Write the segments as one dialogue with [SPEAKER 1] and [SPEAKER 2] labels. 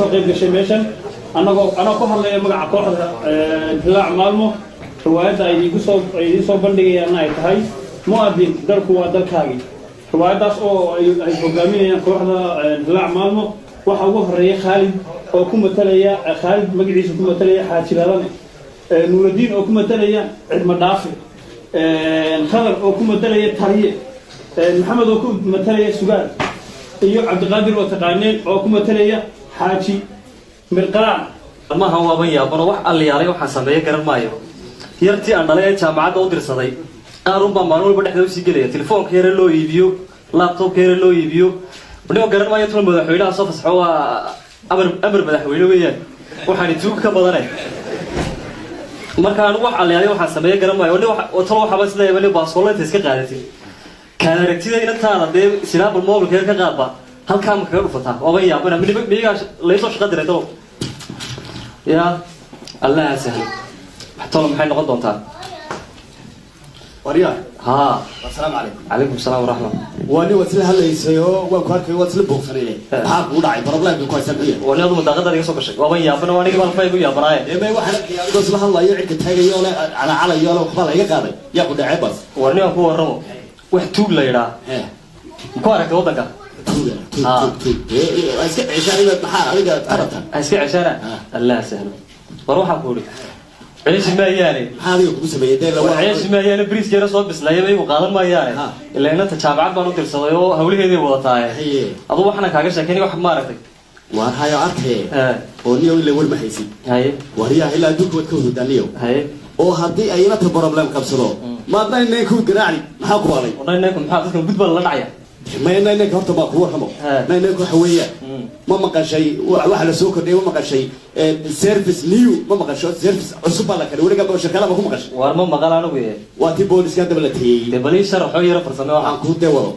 [SPEAKER 1] Soo qayb gashay meeshan annagoo anoo ku hadlaya magaca kooxda Hilaac Maalmo. Riwaayadda ay idiinku soo ay idiin soo bandhigayaanna ay tahay Mu'adin Dalku Waa Dalkaagii. Riwaayaddaas oo ay hogaaminayaan kooxda Hilaac Maalmo, waxaa ugu horeeya Khaalid oo ku matalaya, Khaalid magaciisa ku matalaya Xaaji Ladane, Nuuradiin oo ku matalaya Cidma Dhaafe, Khadar oo ku matalaya Taliye, Maxamed oo ku matalaya Sugaal, iyo Cabdiqaadir oo taqaaneen oo ku matalaya Xaaji Mirqaan.
[SPEAKER 2] Maaha, waaban yaabano, wax alliyaalay waxaan sameeye garan maayo. Yartii aan dhalay ee jaamacadda u dirsaday qaar unbaa maalin walba dhexda usii gelaya telefoonka yare loo iibiyo, laptopka yare loo iibiyo. Nio garan maayo tuna madaxweynaha soo fasaxo. Waa amar, amar madaxweyne weeyaan. Waxaani tuug ka badane. Marka anigu wax alliyaalay waxaan sameeye garan maayo. Ni talo waxaaba isleeyahay ni baaskoolenta iska qaadatid kaad aragtida inantaada dee sinaabal mobilka yar ka qaadba halkaa ma kaga dhufataa. Waaban yaabana, miyigaa laysoo shaqa diray talo? Ya Allaha sahlo, tolo maxay noqon doontaa?
[SPEAKER 3] Waryaa.
[SPEAKER 2] Haa.
[SPEAKER 3] Asalaamu calaykum.
[SPEAKER 2] Calaykum asalaam waraxmat.
[SPEAKER 3] Waa nin waad isla hadlaysay oo waan ku arkay, waad isla buuqsanayne. Maxaa kugu dhacay? Problemka ku haysan muxuu yahay?
[SPEAKER 2] Waa nin adu madaaqadaad iga soo gashay. Waaban yaabana, waa anigi baan faygu yaabanaaye.
[SPEAKER 3] Ee may, waxaan arkaya adigoo isla hadlayo, cirka taagayo oo le calacalayo le waxbaa la iga qaaday. Yaa ku dhacay bas?
[SPEAKER 2] War nin aan ku warramo, wax tuug la yidhaa
[SPEAKER 3] hee
[SPEAKER 2] maku aragtay waddanka?
[SPEAKER 3] Tuuga? Tuug? Tuug, tuug. Waa iska ceshaan inaad maxaa adiga arabta.
[SPEAKER 2] Ha iska ceshaana. Allah sahlo. War waxaan ku idhi ceeshi maayaane.
[SPEAKER 3] Maxaa adiga kugu sameeyey dee?
[SPEAKER 2] War ceeshi maayaane, bariiska yara soo bislaayaba igu qaadan maayaane. Ilaa inanta jaamacad baan u dirsaday oo hawlaheeday wadataaye. Aduu waxaana kaaga sheekeynay wax ma aragtay?
[SPEAKER 3] Waar hayo, arkee oo niyow ila war ma haysid.
[SPEAKER 2] Haye.
[SPEAKER 3] Waryaa, ilaa adduunka waad ka hurudaa niyow.
[SPEAKER 2] Haye.
[SPEAKER 3] Oo haddii ay inanta problem qabsado maadna inanku garaacni, maxaa ku walay?
[SPEAKER 2] Odhanayku maxaa dadkan gud baa lala dhacaya?
[SPEAKER 3] Maya, naynanka horta baa kugu warramo. Naynanka waxa weeyaan, ma maqashay waxa la soo kordhiyay? Ma maqashay service new? Ma maqasho service cusub baa la keenay? Weligaa shirkadaha ma ku maqashay?
[SPEAKER 2] Waar ma maqal anigu ye.
[SPEAKER 3] Waa tii booliska haddaba la tayey.
[SPEAKER 2] Dee bal ii sharaxoo yaro farsame.
[SPEAKER 3] Waxaan
[SPEAKER 2] waxa
[SPEAKER 3] kuu dee wado.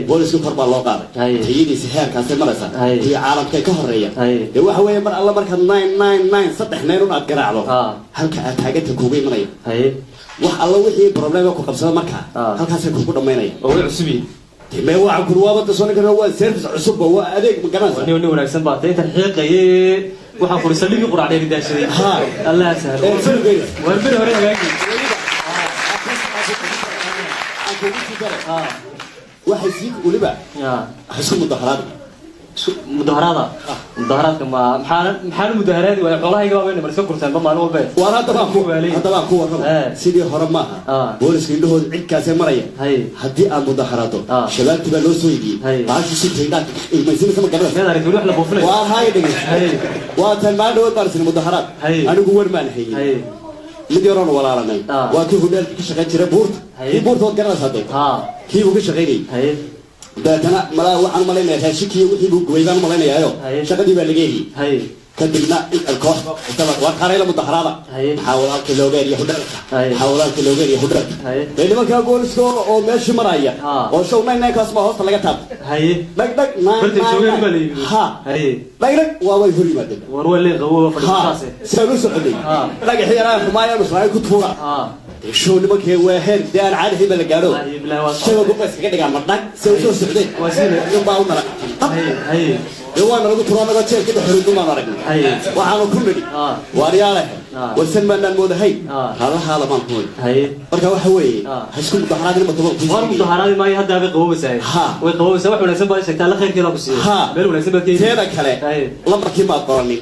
[SPEAKER 3] Booliska kor baa loo qaaday. Tayadiisa heerkaasay maraysaa. Kuwii caalamkay ka horeeya. Dee waxa weeye, mar alla markaad 999 saddex nine un aad garaacdo, halka aad taaganta kuuga imanaya. Wax alla wixii problema ku qabsada markaa halkaasay kugu dhamaynaya.
[SPEAKER 2] Oo way cusub yihiin.
[SPEAKER 3] Mee, waxaan kuri waaba da soo ninkan waa service cusubba, waa adeeg, ma garanaysaa?
[SPEAKER 2] Nin nin wanaagsan baa tay. Intan xiiqaye waxaan kuri saldhigii qurac dheeri daashaday. Allah sahlo.
[SPEAKER 3] Ee, salugeyga.
[SPEAKER 2] War beri hore hagaagi.
[SPEAKER 3] Aan kugu sii daray. Waxay sii weliba isku mudaharaad.
[SPEAKER 2] Mudaharaada? Mudaharaadka ma maxaan mudaharaadi waaya? Xoolahayga baa bayna mar iska kurteenba maalin walba.
[SPEAKER 3] Waar haddaba ku
[SPEAKER 2] Waalay.
[SPEAKER 3] Haddaba aan ku warramo. Sidii hore maaha. Booliska indhahooda cidkaasay maraya. Haddii aad mudaharaado, shabaabtii baa loo soo iibiyey. Baashu si taydhaan ilmaysinaysa, ma garanaysa?
[SPEAKER 2] Miyaad aragtay weli wax la buufinayo?
[SPEAKER 3] Waar haya, dhegeysa. Waa tan maalin dhawood baan isni mudaharaad. Anigu war maan haynin. Mid yaroon walaalanay waa kii hudheelka ka shaqayn jiray buurta. Kii buurta waad garanaysaa dee. Kii buu ka shaqaynayay. Dabeetana malaa waxaan umalaynaya raashinkii wixii buu gubay baan umalaynayaayo. Shaqadii baa laga eriyey. Kadibna koox waa qarayla mudaharaada. Maxaa walaalka looga eriya hudheelka? Maxaa walaalka looga eriya hudheelka? Dee nimankaa booliska oo meeshii maraya oo show 99 kaas baa hoosta laga taabtay. Dhag dhag nine
[SPEAKER 2] Bartay
[SPEAKER 3] nine
[SPEAKER 2] joogeen
[SPEAKER 3] nine.
[SPEAKER 2] Baa la yimid.
[SPEAKER 3] Ha. Dhag dhag waa way hor yimaadeen.
[SPEAKER 2] War waa lee qabow fadhiisaase.
[SPEAKER 3] Sidaan u soconay dhagaxii yaraa xumaayaan israa'iil ku tuura. Dee show nimankee waa heer dee aan caadi ahayn baa la gaadho.
[SPEAKER 2] Haye, bilahi waa
[SPEAKER 3] shabagu ba iskaga dhigaan ma dhag se usoo socdeen.
[SPEAKER 2] Waa sida-
[SPEAKER 3] in baa u nala dee waa nalagu turo anagoo jeelka dhex xorudun baanu aragnay. Waxaanu ku nidhi waaryaale, warsan maanaan moodahayn. Halahaada baan ku nidhi. Marka waxa weeye, ha isku mudaharaadin ma toban.
[SPEAKER 2] War mudaharaadi maayo, haddaa bay qaboobaysaa. Way qaboobaysaa. Wax wanaagsan baad sheegtaa, alla khayrkeeda ku siiyo. Meel wanaagsan baad ka
[SPEAKER 3] Teeda kale, lambarkii maad qoranin.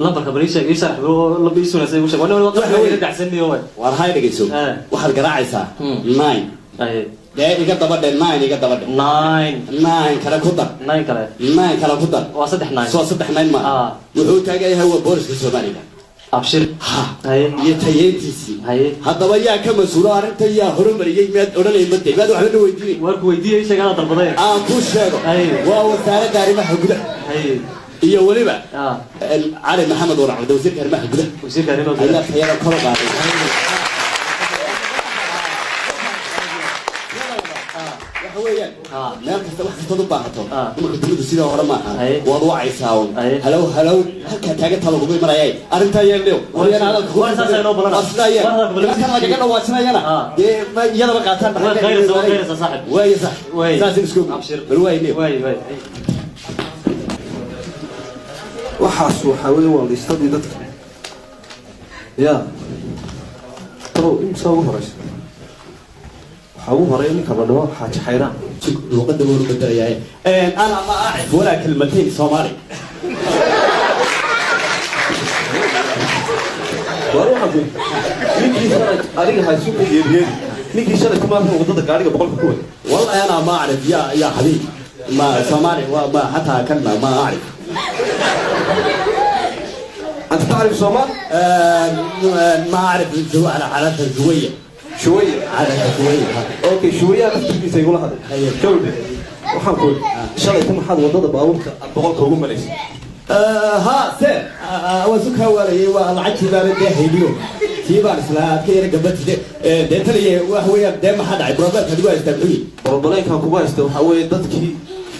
[SPEAKER 2] Lambarka bal ii sheeg, ii sharax, lambar ii wanaagsan igu sheeg. Waa
[SPEAKER 3] Waxa
[SPEAKER 2] nin dacsaniyo way.
[SPEAKER 3] Waar hay, dhegeyso. Waxaad garaacaysaa nine. Dee iga daba dhe nine, iga daba dhe.
[SPEAKER 2] Nine.
[SPEAKER 3] Nine kale ku dar.
[SPEAKER 2] Nine kale.
[SPEAKER 3] Nine kale ku dar.
[SPEAKER 2] Waa saddex nine.
[SPEAKER 3] Soo saddex nine maaha? Wuxuu taagan yahay waa booliska Soomaaliga.
[SPEAKER 2] Abshir.
[SPEAKER 3] Ha. Iyo tayeyntiisii. Haddaba yaa ka mas-uulo arrinta? Yaa horumariyey? Miyaad odhanay made miyaad waxba na weydiinay?
[SPEAKER 2] War ku weydiiyey, sheeg, adaa dalbaday.
[SPEAKER 3] Aan kuu sheego. Waa wasaaradda arrimaha gudaha iyo weliba Cali Maxamed Warcabde, wasiirka arrimaha gudaha.
[SPEAKER 2] Wasiirka arrimaha gudaha.
[SPEAKER 3] Ayaa tayada kor u qaaday. Waxa weeyaan, meel kasta wax kastood u baahato imanka dunidu sidoo hore maaha. Waad wacaysaa un. Halow halow, halkaa taagantaa lagugu imanayay. Arrintaa yeelnew waryana hadalka
[SPEAKER 2] War saas aynoo balana.
[SPEAKER 3] Waa sidaa yeel.
[SPEAKER 2] War hadalka balana.
[SPEAKER 3] Nimankan lagaga dhawaajinayana dee ma iyadaba qaataan.
[SPEAKER 2] Way khayraysaa, way khayraysaa, saaxib.
[SPEAKER 3] Waaye sax.
[SPEAKER 2] Waay.
[SPEAKER 3] Saas isku
[SPEAKER 2] Abshir.
[SPEAKER 3] Bal waay new.
[SPEAKER 2] Waay waay.
[SPEAKER 4] Waxaas waxaa weeye waa liistadii dadka ya talow imsaa ugu horeysa. Waxaa ugu horeeya ninka la dhaho Xaaji Xayraan.
[SPEAKER 3] Luqadda wuu bedelayaa. Ana ma acrif walaa kelmatain Soomaali.
[SPEAKER 4] Waar waxaan ku ninkii shalay adiga haysu ka yeeriyeeri, ninkii shalay kuma wadada gaariga 100-ka ku wada.
[SPEAKER 3] والله انا ما اعرف يا حبيبي، ما صومالي وما حتى كلمه ما اعرف.
[SPEAKER 4] انت تعرف صومال؟
[SPEAKER 3] ما اعرف على حالتها شويه.
[SPEAKER 4] شويه
[SPEAKER 3] على شويه.
[SPEAKER 4] okay, شويه laftirkiisa igula hadlay. Gabadhe, waxaan ku shalay ta maxaad wadada baabuurka aad 100-ka ugu malaysay?
[SPEAKER 3] ها سير وسكها ولا lacagtii baana dee hayniyo tii baan islaa aad ka yara gabatide dee taliye wax weeyaan dee maxaa dhacay brobeelka adigu haystaa muxuu yihi?
[SPEAKER 4] Broblem-kan kugu haysta waxaa weeye dadkii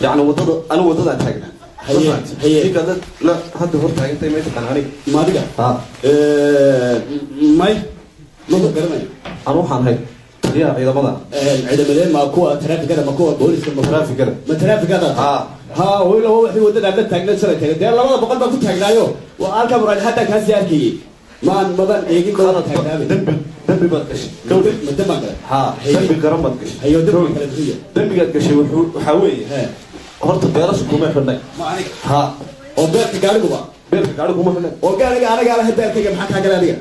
[SPEAKER 4] yacni wadada anigu wadadaan taagnaa.
[SPEAKER 3] Haye, haye.
[SPEAKER 4] Ninka dad la hadda hor taagantay ma taqaan aniga?
[SPEAKER 3] Ma adiga?
[SPEAKER 4] Ha.
[SPEAKER 3] May, ma ku garanayo.
[SPEAKER 4] Anu waxaan ahay taliyaha ciidamada.
[SPEAKER 3] Ciidamadeen? Ma kuwa taraafikada, ma kuwa booliska, ma
[SPEAKER 4] Taraafikada.
[SPEAKER 3] Ma taraafikada?
[SPEAKER 4] Ha.
[SPEAKER 3] Ha, wila wixii wadada la taagnaa shalay taagna dee 200 baan ku taagnaayo waa halka muraad hadda kaasi arkayay maan maban eegin baan taagnaabay.
[SPEAKER 4] Dembi baad gashay.
[SPEAKER 3] Dembi ma dambaan galay?
[SPEAKER 4] Ha, dembi garan baad gashay.
[SPEAKER 3] Hayo, dembi kale muxuu yahay?
[SPEAKER 4] Dembigaad gashay wuxuu waxaa weeye horta beelashu kuma xidhnay.
[SPEAKER 3] Ma aniga?
[SPEAKER 4] Ha.
[SPEAKER 3] Oo beerka gaariguba?
[SPEAKER 4] Beelka gaarigu kuma xidhnay.
[SPEAKER 3] Oo gaariga anaga alaha, beerkayga maxaa kaa galay adiga?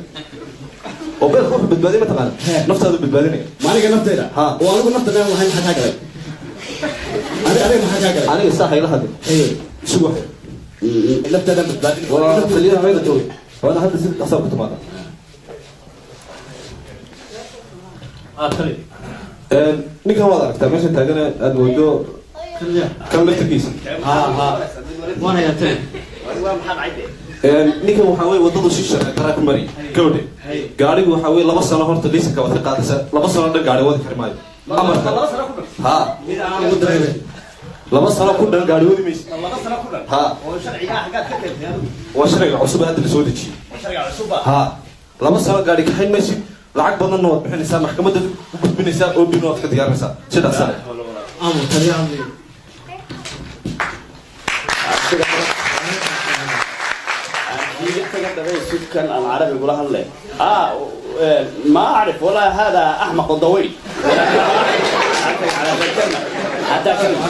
[SPEAKER 4] Oo beelka wuxuu badbaadiy ma taqaana? Naftaadu badbaadinaya.
[SPEAKER 3] Ma aniga naftayda?
[SPEAKER 4] Ha.
[SPEAKER 3] Oo anigu nafta meel lahayn, maxaa kaa galay adiga maxaa kaa galay?
[SPEAKER 4] Aniga saa hayla hadlin.
[SPEAKER 3] Haye.
[SPEAKER 4] Sug wax.
[SPEAKER 3] Naftaada badbaadin.
[SPEAKER 4] Waa taliyaha ciidanka wey, waana hadda si dhaqsaa ku timaada.
[SPEAKER 1] Tali.
[SPEAKER 4] Ninkan waad aragtaa meesha taagan aad moodo kan laftirkiisa.
[SPEAKER 2] Ha ha, waan hayaa tali.
[SPEAKER 4] Ninkan waxaa weye waddadu si sharci daraa ku mariyay gabadhe. Gaarigu waxaa weye 2 sano horta liisanka waad ka qaadaysaa, 2 sano dhan gaari wadi kari maayo amarka. Ha, 2 sano ku dhan gaari wadi maysa.
[SPEAKER 3] 2 sano ku dhan?
[SPEAKER 4] Ha.
[SPEAKER 3] Oo sharcigaa xaggaad ka keentay adigu?
[SPEAKER 4] Waa sharciga cusub ee hadda la soo dejiyey.
[SPEAKER 3] Sharciga cusubba?
[SPEAKER 4] Ha, 2 sano gaari kaxayn maysid, lacag badanna waad bixinaysaa, maxkamadda u gudbinaysaa, OB-na waad ka diyaarinaysaa sidaas sane.
[SPEAKER 2] Amur taliya, amur.
[SPEAKER 3] سكان العربي يقول هلا ما اعرف ولا هذا احمق طويل على كلمه حتى كلمه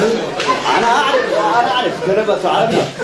[SPEAKER 3] انا اعرف، انا اعرف كلمه عربيه.